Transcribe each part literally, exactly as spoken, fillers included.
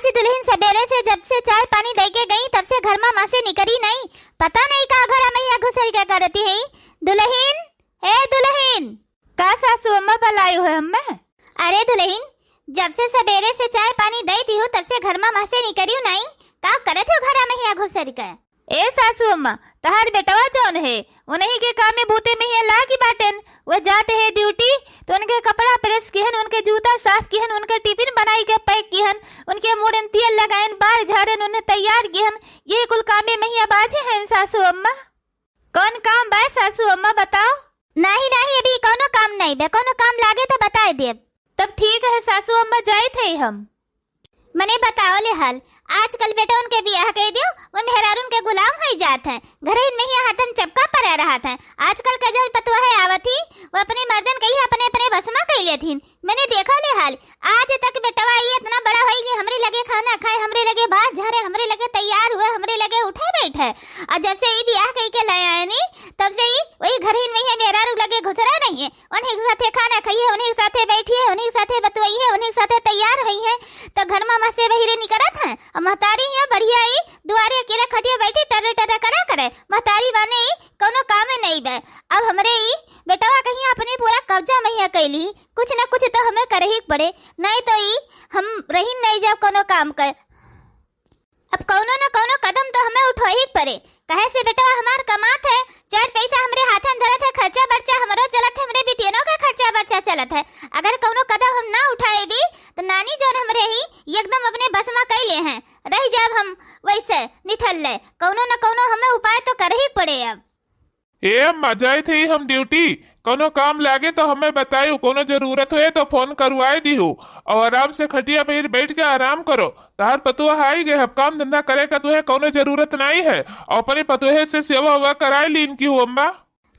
आज दुलहिन सबेरे से जब से चाय पानी दइ के गई, तब से घर मा से निकरी नहीं। पता नहीं का घर महिया घुसरि के करती है। दुलहिन, ए दुलहिन। का सासू अम्मा बलायो है हम्मे? अरे दुलहिन, जब से सबेरे से चाय पानी दइ दिहु, तब से घर मा से निकरियो नहीं। का करत हो घर महिया घुसरि के? ए सासू अम्मा, तहार बेटवा जौन है, उन्हीं के कामे बूते महिया लागी बाटेन। वह जात है ड्यूटी, तो उनके कपड़ा प्रेस किहन, उनके जूता साफ किहन, उनके टिफिन बनाई के पैक किहन, उनके मूड़न तेल लगाइन, बार झारेन, उन्हें तैयार किहन, यही कुल कामे महिया बाझे हैं सासू अम्मा। कौन काम बा सासू अम्मा, बताओ? नहीं, नहीं, अभी कौनो काम नहीं बे, कौनो काम लागे तो बताइ देब। तब ठीक है सासू अम्मा, जाइत है हम। मने बताओ ले हाल, आजकल बेटवन के बियाह कइ दियो, वो मेहरारून के गुलाम होइ जात हैं। घरहिन महिया हाथन चपका परा रहत हैं। आजकल के जौन पतोहे आवत ही, वो अपने मर्दन कहिया अपने अपने बस मा कइ लेथिन। मने देखो ले हाल, आज तक बेटवा ई इतना बड़ा होइ गई, हमरे लगे खाना खाए, हमरे लगे बार झारे, हमरे लगे तैयार हुए, हमरे लगे उठे बैठे। और जब से ई बियाह कइ के लाया है नी, तब से ई वही घरहिन महिया मेहरारू लगे घुसरा नहीं है। उन्हीं के साथे खाना खाइए, उन्हीं के साथे बैठिए, उन्हीं के साथे बतुआइए, उन्हीं के साथे तैयार होइए, तो घर मा से बहिरे निकरत हैं। अब महतारी हियाँ बढ़िया ही दुआरे अकेले खटिया बैठी टर्र टर्र करा करे। महतारी बाने ही कौनो काम नहीं बे। अब हमरे ही बेटवा कहिया अपने पूरा कब्जा महिया कैली, कुछ न कुछ तो हमें करही के पड़े, नहीं तो ई हम रही नहीं जाब कौनो काम कर। अब कौनो न कौनो कदम तो हमें उठोही के पड़े, कहे से बेटवा हमार कमात है, चार पैसा हमरे हाथन धरत है, खर्चा बर्चा हमरो चलत है, हमरे बिटियनों का खर्चा बर्चा चलत है। अगर कौनो कदम हम ना उठाए भी, तो नानी जौन हमरे ही एकदम अपने बस मा कइ ले हैं, रह जाब हम वैसे निठल्ले। कौनो न कौनो हमें उपाय तो करही के पड़े अब। ए अम्मा, जाइत ही हम ड्यूटी, कौनो काम लागे तो हमें बतायो, कौनो जरूरत होए तो फोन करवाए दिहो, और आराम से खटिया पे बैठ के आराम करो। तहार पतोह आई गए, अब काम धंधा करे का तुहे कौनो जरूरत नहीं है, और अपने पतोहे से सेवा वेवा कराए लीन की हो अम्मा।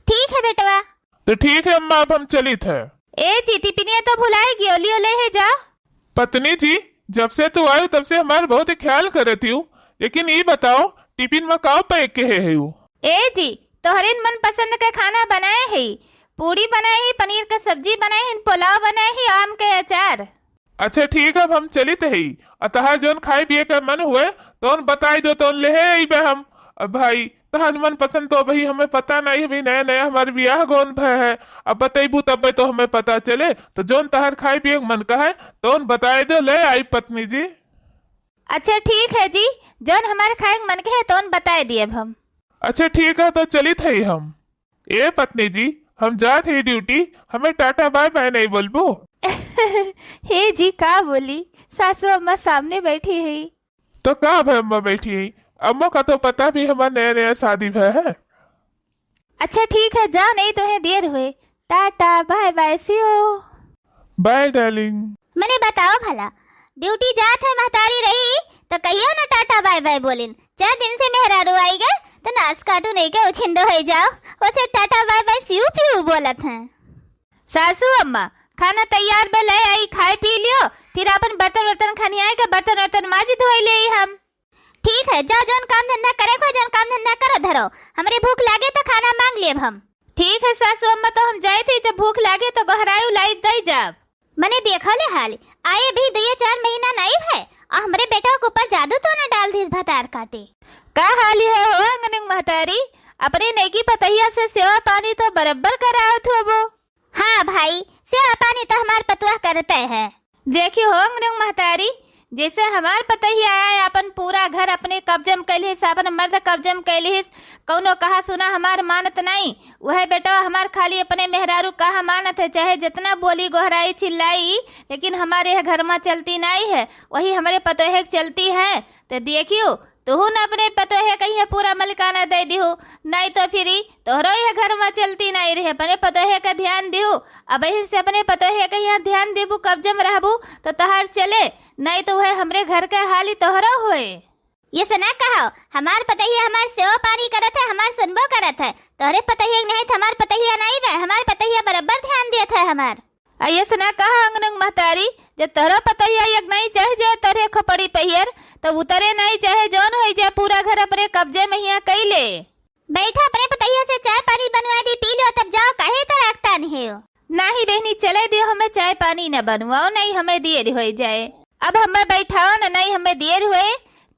ठीक है बेटवा। तो ठीक है अम्मा, अब हम चलित है। ए जी, टिफिनिया तो भुलाए गयो, लियो ले है जा। पत्नी जी, जब से तू आयो तब से हमार बहुत ख्याल करत हियो, लेकिन ई बताओ टिफिन मा का पैक के है, है यू? ए जी, तोहरिन मनपसंद के खाना बनाए ही, पूड़ी बनाए ही, पनीर के सब्जी बनाए ही, पुलाव बनाए ही, आम के अचार। अच्छा ठीक है, अब हम चलित ही। अ तहार जौन खाए पिए के मन हुए तौन बताइ दो, तौन लेहे अइबे हम। अब भाई तहार मनपसंद तो अबही हमें पता नहीं, अभी नया नया हमार बियाह गौन भय है। अब बतइबू तबे तो हमें पता चले। तो जौन तहार खाए पिए के मन का है तौन बताइ दो, ले आई पत्नी जी। अच्छा ठीक है जी, जौन हमार खाए के मन के है तौन बताइ दियब हम। अच्छा ठीक है, तो चलित ही हम। ए पत्नी जी, हम जात ही ड्यूटी, हमें टाटा बाय बाय नहीं बोलबू? हे जी, का बोली, सासू अम्मा सामने बैठी है। तो का भय अम्मा बैठी है, अम्मा का तो पता भी हमार नया नया शादी भय है। अच्छा ठीक है, जा नहीं तोहे देर हुए। Tata bye bye, see you। Bye darling. मने बताओ भला, ड्यूटी जात है महतारी रही तो कहियो ना टाटा बाय बाय बोलिन। चार दिन से मेहरारू आई गए तो नास काटू नहीं के उछिंदो हो जाओ, उसे टाटा बाय बाय सियू पियू बोलत हैं। सासू अम्मा, खाना तैयार बा, ले आई, खाए पी लियो, फिर आपन बर्तन वर्तन खनियाए के बर्तन वर्तन माजी धोई ले हम। ठीक है, जाओ, जौन काम धंधा करे को, जौन काम धंधा करो धरो। हमरे भूख लागे तो खाना मांग लेब हम। ठीक है सासू अम्मा, तो हम जाइत ही, जब भूख लागे तो गोहराई उलाई दई जाब। मने देखो ले हाल, आए भी दुइये चार महीना नाई भए, आ हमरे बेटा के ऊपर जादू तो न डाल दिस भतार काटे। का हाल है हो अंगनंग महतारी, अपनी नईकी पतहिया से सेवा पानी तो बरब्बर करावत होबो। हाँ भाई, सेवा पानी तो हमार पतुआ करते है। देखी हो अंगनंग महतारी, जैसे हमार पतहिया आए, अपन पूरा घर अपने कब्जे में कैलिस, अपन मर्द कब्जे में कैलिस, कौनो कहा सुना हमार मानत नाई। वह बेटवा हमार खाली अपने मेहरारू कहा मानत है, चाहे जितना बोली, गोहराई, चिल्लाई, लेकिन हमारे यह घर में चलती नाई है, वही हमरे पतोहे के चलती है। तो देखियो, तुहू न अपने पतोहे कहिया पूरा मलिकाना दे दिहू, नाई तो फिरी तोहरो यह घर में चलती नाई रहे। अपने पतोहे का ध्यान दिहू, अबहिन से अपने पतोहे का यहाँ ध्यान देबू, कब्जे में रहबू तो तहार चले, नाई तो वह हमरे घर के हाली तोहरो होए। ये से ना कहो, हमार पतहिया हमार सेवा पानी करत है, हमार सुनबो करत है। तोहरे पतहिया के नहीं तो हमार पतहिया नाई बे, हमार पतहिया बराबर ध्यान देत है हमार। आ ये से ना कहो अंगनंग महतारी, जब तोहरा पतहिया एक नाई चढ़ जाए तोहरे खोपड़ी पहियर, तब उतरे नाई चाहे जौन होई जाए, पूरा घर अपने कब्जे में हिया कई ले। बैठा अपने पतहिया से चाय पानी बनवा दी, पी लो, तब जाओ, काहे इतना अकतान है हो? नाही बहनी, चले दियो, हमें चाय पानी न बनवाओ, नहीं हमें देर होई जाए। अब हमें बैठाओ न, नहीं हमें देर हुए।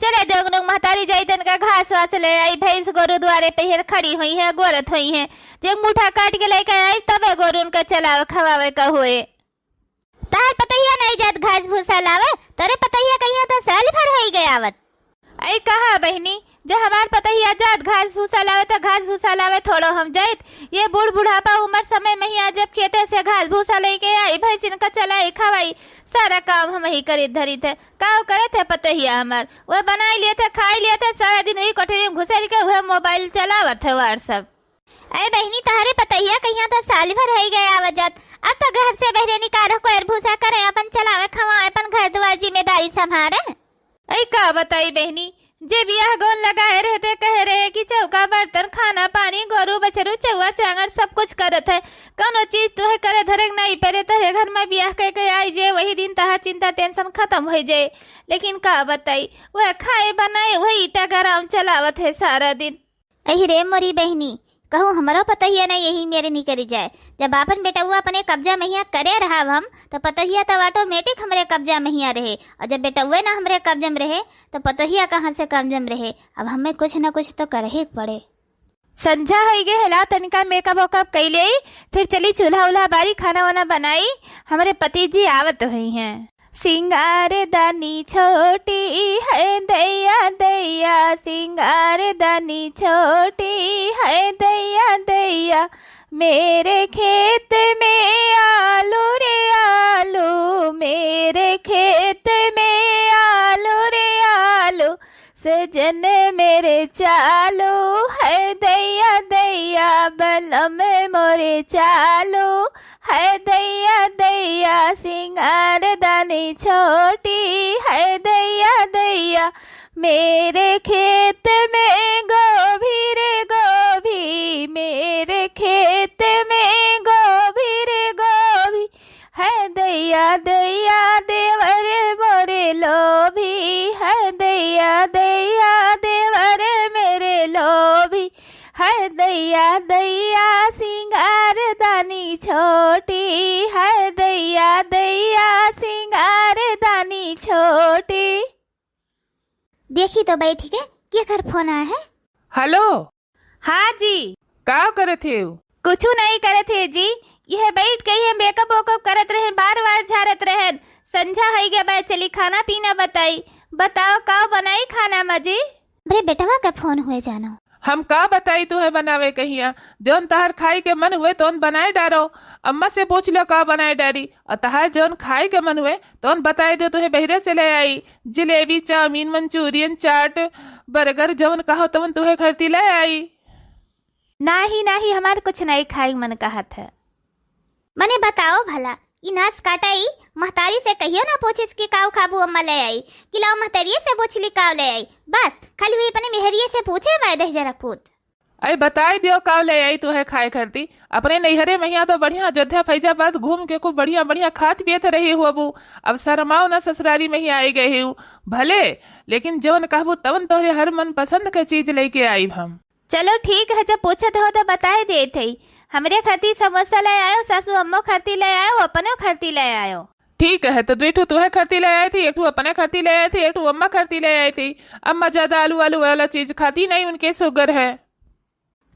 चले जोगनुक महतारी जाई तनका घास वास ले आई, भैंस गोरू दुआरे पे हेर खड़ी हुई है, गोरत हुई है। जे मुठा काट के लेके आई तबे गोरू उनका चलावे खवावे का हुए। तहर पतहिया नहीं जात घास भूसा लावे, तोरे पतहिया कहिया तो साल भर होई गए आवत। ऐ कहा बहिनी, जो हमार पतहिया जात घास भूसा लावे तो घास भूसा लावे थोड़ो हम जाइत। ये बूढ़ बुढ़ापा उम्र समय महिया जब खेते से घास भूसा लेके आई, भैंसिन का चलाई खवाई, सारा काम हम ही करीत धरीत है। काव करत है पतहिया हमार, वह बनाई लेत है, खाई लेत है, सारा दिन वही कोठरी में घुसर के वह मोबाइल चलावत है, WhatsApp। अरे बहिनी, तहरे पतहिया कहिया तो साल भर होई गए आवत जात। अब तो घर से बहरे निकालो, कोयर भूसा करे, अपन चलावे खवाए, अपन घर दुआर जिम्मेदारी संभारे। ऐ का बताई बहिनी, जे बियाह गौन लगाए रहते कहे रहे कि चौका बर्तन, खाना पानी, गोरू बछरू, चौआ चांगर सब कुछ करत है, कौनो चीज तुहे करे धरे के नहीं पड़े। तोहरे घर में बियाह कह के आई जे वही दिन तहार चिंता tension खत्म हो जाए। लेकिन का बताई, वह खाए बनाए वही ईटा गराम चलावत है सारा दिन। अहि रे मोरी बहिनी, कहूँ हमरो पतोहिया न यही मेरे निकरी जाए। जब आपन बेटउआ अपने कब्जा महिया करे रहब हम, तो पतोहिया तब automatic हमरे कब्जा महिया रहे, और जब बेटउए न हमरे कब्जा में रहे, तो पतोहिया कहाँ से कब्जा में रहे? अब हमें कुछ न कुछ तो करही के पड़े। संझा होई गए है, लाओ तनिका makeup वेकअप कई लेई, फिर चली चूल्हा उल्हा बारी, खाना वाना बनाई, हमरे पति जी आवत हुई हैं। सिंगारदानी छोटी है दैया दैया, सिंगारदानी छोटी है दैया दैया, मेरे खेत में आलू रे आलू, मेरे खेत में आलू रे आलू, सजन मेरे चालू है दैया दैया, बलम मोरे चालू है दैया दैया, सिंगारदानी छोटी है दैया दैया। मेरे खेत में गोभी रे गोभी, मेरे खेत में गोभी रे गोभी, है दैया दैया देवर मोरे लोभी, है दैया दैया देवर मेरे लोभी, है दैया दैया सिंगारदानी छोटी, है दैया दैया सिंगारदानी छोटी। देखी तो बैठ के केकर फोन आया है। हेलो। हाँ जी। का करत हेउ? कुछु नहीं करत है जी, यह बैठ के यह makeup वेकअप करत रहन, बार बार झारत रहन। संझा होई गया बा, चली खाना पीना बताई। बताओ का बनाई खाना मा जी? अरे बेटवा का फोन हुए जानो। हम का बताई तुहे बनावे कहिया, जौन तहार खाई के मन हुए तौन बनाए डारो। अम्मा से पूछ लो का बनाए डारी, और तहार जौन खाई के मन हुए तौन बताए दो, तुहे बहिरे से ले आई। जलेबी, चाउमीन, मंचूरियन, चाट, बर्गर, जवन कहो तवन तुहे खरती ले आई। नाही, नाही, हमार कुछ नहीं खाई मन कहत है। मने बताओ भला, ई नास काटा ई महतारी से कहियो ना पूछिस कि काव खाबू अम्मा ले आई, कि लाओ महतारिये से पूछ ली काव ले आई। बस, खाली वही अपने मेहरिये से पूछे मैं दह जरा पूत। अरे बताई दियो काव ले आई तुहे खाए खरती। अपने नैहरे महिया तो बढ़िया अयोध्या फैजाबाद घूम के खूब बढ़िया बढ़िया खात पियत रही हुआ बू। अब शरमाओ ना ससुरारी महिया आई गई हूँ। भले, लेकिन जवन कहबू तवन तोहरे हर मन पसंद के चीज लेके आईब हम। चलो ठीक है, जब पूछत हो तो बताए देत हई। हमरे खातिर समोसा ले आयो, सासू अम्मो खातिर ले आयो, अपनो खातिर ले आयो। ठीक है, तो दुई ठू तुहे खातिर ले आई थी, एक ठू अपने खातिर ले आई थी, एक ठू अम्मा खातिर ले आई थी। अम्मा ज्यादा आलू आलू वाला चीज खाती नहीं, उनके शुगर है।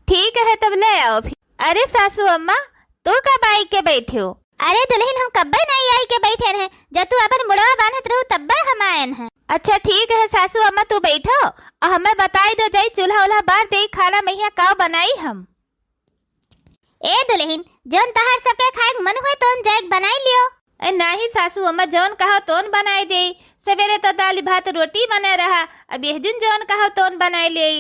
ठीक है, तब ले आओ फिर। अरे सासू अम्मा, तू कब आई के बैठे हो? अरे दुल्हन, हम कब्बे नहीं आई के बैठे रहे, जब तू अपन मुड़वा बांधत रहू तब्बे हम आयन है। अच्छा ठीक है सासू अम्मा, तू बैठो और हमें बताई दो जाई, चूल्हा उल्हा बार दे, खाना महिया का बनाई हम। ए दुल्हन, जौन तहार सबके खाए के मन हुए तौन जाए के बनाई लियो। ए नाही सासू अम्मा, जौन कहो तौन बनाई दे। सवेरे तो दाल भात रोटी बने रहा, अब यह जुन जौन कहो तौन बनाई ले।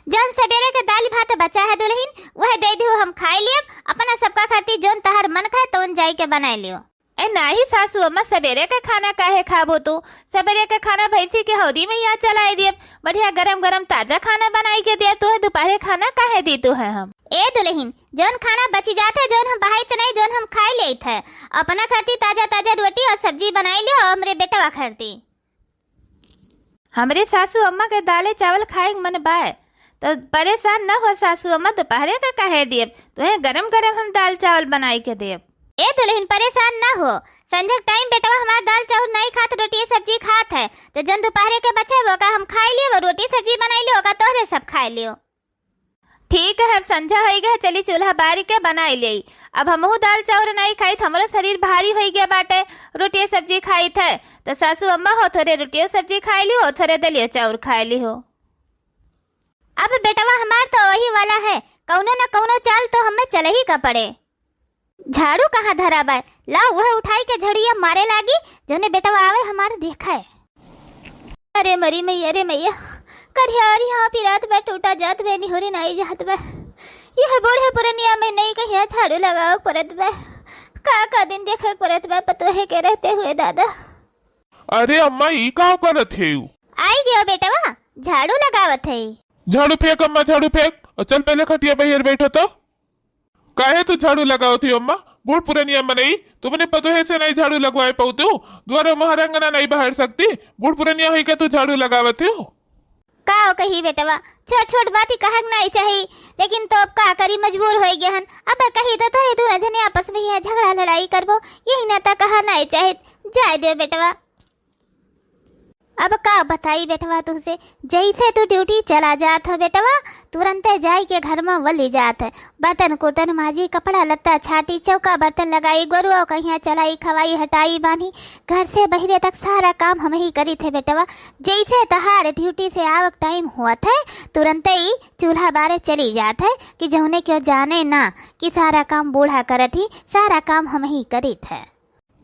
जौन सवेरे के दाल भात बचा है दुल्हन, वह दे दियो, हम खाई लियब। अपना सबका खातिर जौन तहार मन कहे तौन जाई के बनाई लियो। ए नाही सासू अम्मा, सवेरे के खाना काहे खाबो तू? सवेरे के खाना भैंसी के हौदी में या चलाई दियब। बढ़िया गरम गरम ताजा खाना बनाई के दिया तू है, दोपहरे खाना काहे दी तू है हम? ए दुल्हन, जौन खाना बची जात है, जौन हम बहाइत नहीं, जौन हम खाई लेत है, अपना खातिर ताजा ताजा रोटी और सब्जी बनाई लियो और हमरे बेटवा खातिर। हमरे सासू अम्मा के दाले चावल खाए के मन बाय, तो परेशान न हो सासू अम्मा, दोपहरे का काहे दियब, तुहे गरम गरम हम दाल चावल बनाई के देब। ए दुल्हन, परेशान न हो, संझा के टाइम बेटवा हमार दाल चाउर नाई खात, रोटिये सब्जी खात है। तो जौन दुपहरे के बचे, वो का हम खाई लियो, वो रोटी सब्जी बनाई लियो, ओका तोहरे सब खाई लियो। ठीक है, अब संझा होई गए, चली चूल्हा बारी के बनाई लेई। अब हमहू दाल चाउर नाई खाई, तो हमरो शरीर भारी होई गया बाटे, रोटिये सब्जी खाई थे। तो सासू अम्मा हो, थोरे रोटियो सब्जी खाई लियो, थोरे दलियो चाउर खाई लियो। अब बेटवा हमार तो वही वाला है, कौनो न कौनो चाल तो हमें चलही का पड़े। झाड़ू कहाँ धरा बा? लाओ, वह उठाई के झड़िया मारे लागी, जौने बेटवा आवे हमार देखे। अरे मरी मैया, अरे मैया, करिया अरिया पिरात बा, टूटा जात बा, निहुरी नाई जात बा। यह बूढ़े पुरनिया में नाई कहिया झाड़ू लगावे के परत बा, का का दिन देखे के परत बा पतोहे के रहते हुए दादा। अरे अम्मा, ई का करत हेउ? आई गयो बेटवा, झाड़ू लगावत है। झाड़ू फेंक अम्मा, झाड़ू फेंक, और चल पहले खटिया बहिर बैठो तो। काहे तू झाड़ू लगावत ही अम्मा? बूढ़ पुरनिया मनई, तू अपने पतोहे से नहीं झाड़ू लगवाए पाऊ तू? द्वारा महारंगना नहीं बहार सकती? बूढ़ पुरनिया होई के तू झाड़ू लगावत ही? का कही बेटवा, छोट छोट बात ही कहक नहीं चाही, लेकिन तो अब का करी, मजबूर होई गए हन। अब कही तो तोरे दोनों जने आपस में यहाँ झगड़ा लड़ाई करबो, यही नाता कहा नहीं चाही। जाए दे बेटवा। अब का बताई बेटवा तुहसे, जैसे तू ड्यूटी चला जात हो बेटवा, तुरंते जाई के घर में वली जात है। बर्तन कुर्तन माजी, कपड़ा लत्ता छाटी, चौका बर्तन लगाई, गोरुआ कहिया चलाई, खवाई, हटाई, बांधी, घर से बहिरे तक सारा काम हम ही करी थे बेटवा। जैसे तहार ड्यूटी से आवक टाइम हुआ थे, तुरंते ही चूल्हा बारे चली जात है कि जौने क्यों जाने ना कि सारा काम बूढ़ा करत ही, सारा काम हम ही करी थे।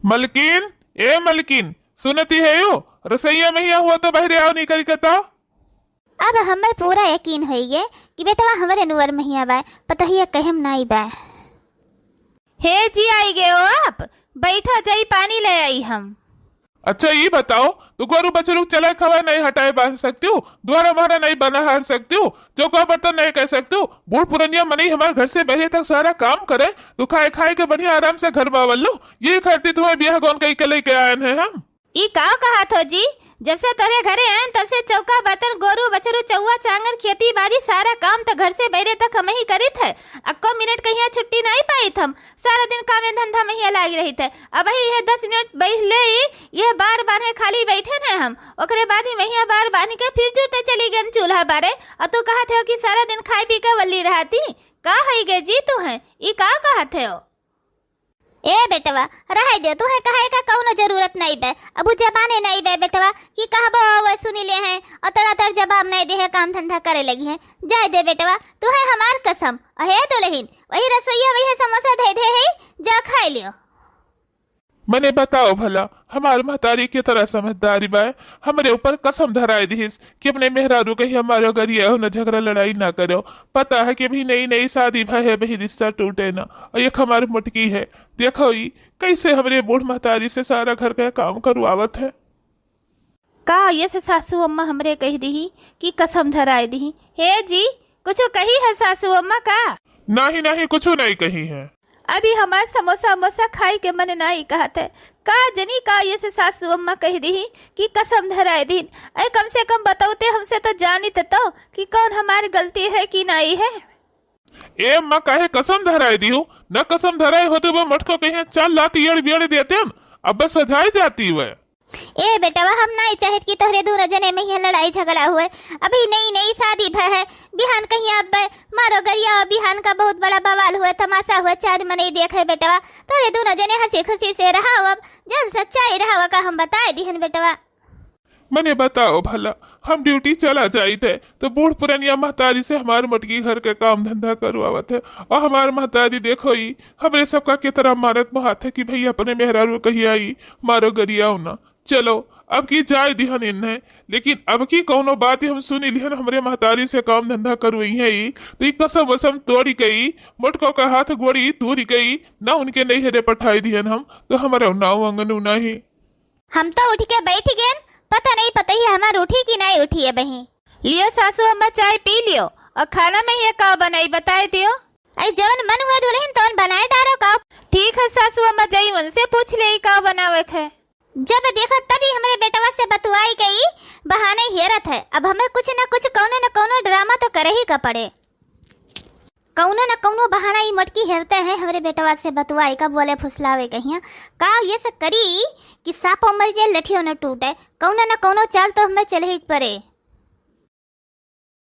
मलकिन, ए मलकिन, सुनती है यो? रसोईया में ही हुआ तो बहरे आओ निकल के तो। अब हमें पूरा यकीन होई गए कि बेटवा हमरे नुअर में ही आवा, पतोहिया कहम नाई बा। हे जी, आई गए हो आप, बैठो, जाई पानी ले आई हम। अच्छा, ई बताओ, तू गोरू बछरू चलाए खवाए नहीं हटाए बांध सकती हो, द्वारा मारा नहीं बना हर सकती हो, चौका बर्तन नहीं कर सकती हो, बूढ़ पुरनिया मनई हमारे घर से बहरे तक सारा काम करे, तू खाए खाए के बढ़िया आराम से घर बावल लो, ये खातिर तुम्हें ब्याह गौन कई के लेके आए हैं हम। ई का कहत हो जी? जब से तोरे घरे आयन, तब से चौका बर्तन, गोरू बछरू, चौवा चांगर, खेती बाड़ी, सारा काम त घर से बहरे तक हम ही करित है। अक्को मिनट कहिया छुट्टी नहीं पाइत हम, सारा दिन कामे धंधा में ही लागी रहित है। अब ही यह दस मिनट बैठ ले, यह बार बांधे खाली बैठे न हम, ओकरे बाद ही वहिया बार बांध के फिर जुड़ते चली गन चूल्हा बारे। और तू कहत हो कि सारा दिन खाए पी के वल्ली रहती, का होई गे जी तू है, ई का कहत हो? ए बेटवा, रहे दे, तुहे कहे का कौनो जरूरत नहीं बे। अब उ जबाने नहीं बे बेटवा कि कहबो वो सुनी ले हैं, अतड़ अतड़ जवाब नहीं दे है, काम धंधा करे लगी है। जाए दे बेटवा, तुहे हमार कसम। अहे दुलहिन, वही रसोईया वही समोसा धे दे है, जा खाए लियो। मने बताओ भला, हमार महतारी के तरह समझदारी बा, हमरे ऊपर कसम धराए दिहिस कि अपने मेहरारू कहीं हमारो गरिया हो, न झगड़ा लड़ाई ना करो। पता है कि अभी नई नई शादी भय है, अभी रिश्ता टूटे ना। और एक हमार मोटकी है, देखो ई कैसे हमरे बूढ़ महतारी से सारा घर का काम करवावत है। का ये से सासू अम्मा हमरे कह दिही कि कसम धराए दिही? हे जी, कुछ कही है सासू अम्मा का? नहीं, नहीं, कुछ नहीं कही है। अभी हमार समोसा उमोसा खाई के मन नाई कहत है। का जनी का ये से सासू अम्मा कह दिही कि कसम धराए दिन। अरे कम से कम बतौते हमसे तो जानित तो कि कौन हमारी गलती है कि नाई है। ए अम्मा, काहे कसम धराए दिहू? न कसम धराए होते वो मटको कहीं चार लात एड़ बेड़ देते हम। अब बस सजाए जाती वह। ए बेटवा, हम नाई चाहत कि तोहरे दूनो जने में यह लड़ाई झगड़ा हुए। अभी नई नई शादी भय है, बिहान कहीं अब मारो गरिया, बिहान का बहुत बड़ा बवाल हुए, तमाशा हुए, चार मनई देखे बेटवा। तोहरे दूनो जने हंसी खुशी से रहा, अब जौन सच्चाई रहा, का हम बताए दिहन बेटवा। मने बताओ भला, हम ड्यूटी चला जाइत है तो बूढ़ पुरनिया महतारी से हमार मोटकी घर के काम धंधा करवावत है, और हमार महतारी देखो ई हमरे सबका के तरह मारत मोहात है कि भैया अपने मेहरारू कहिया आई मारो गरियाओ ना। चलो, अब की जाए दिहन इन्हें, लेकिन अब की कौनो बात ही हम सुनी लिहन हमरे महतारी से काम धंधा करवई है ई, तो ई कसम वसम तोड़ी गई, मोटको का हाथ गोड़ी तोड़ी गई, ना उनके नैहरे पठाई दिहन हम, तो हमारा नाव अंगनू नहीं। हम तो उठ के बैठ गए, पता नहीं पता ही हमार उठी कि नहीं उठी है बही। लियो सासू अम्मा, चाय पी लियो और खाना में ये का बनाई बताए दियो। आई जवन मन हुआ दुल्हन तवन बनाए डारो का। ठीक है सासू अम्मा, जाई उनसे पूछ ले का बनावे के है। जब देखा तभी हमरे बेटवा से बतुआई गई, बहाने हेरत है। अब हमें कुछ न कुछ कौनो न कौनो ड्रामा तो करे ही का पड़े। कउनो न कउनो बहाना ई मोटकी हेरते हैं हमरे बेटवा से बतुआए का, बोले फुसलावे कहिया। का ये से करी कि साँपो मरि जाए, लठियो न टूटे, कउनो न कउनो चाल तो हमें चलही के परे।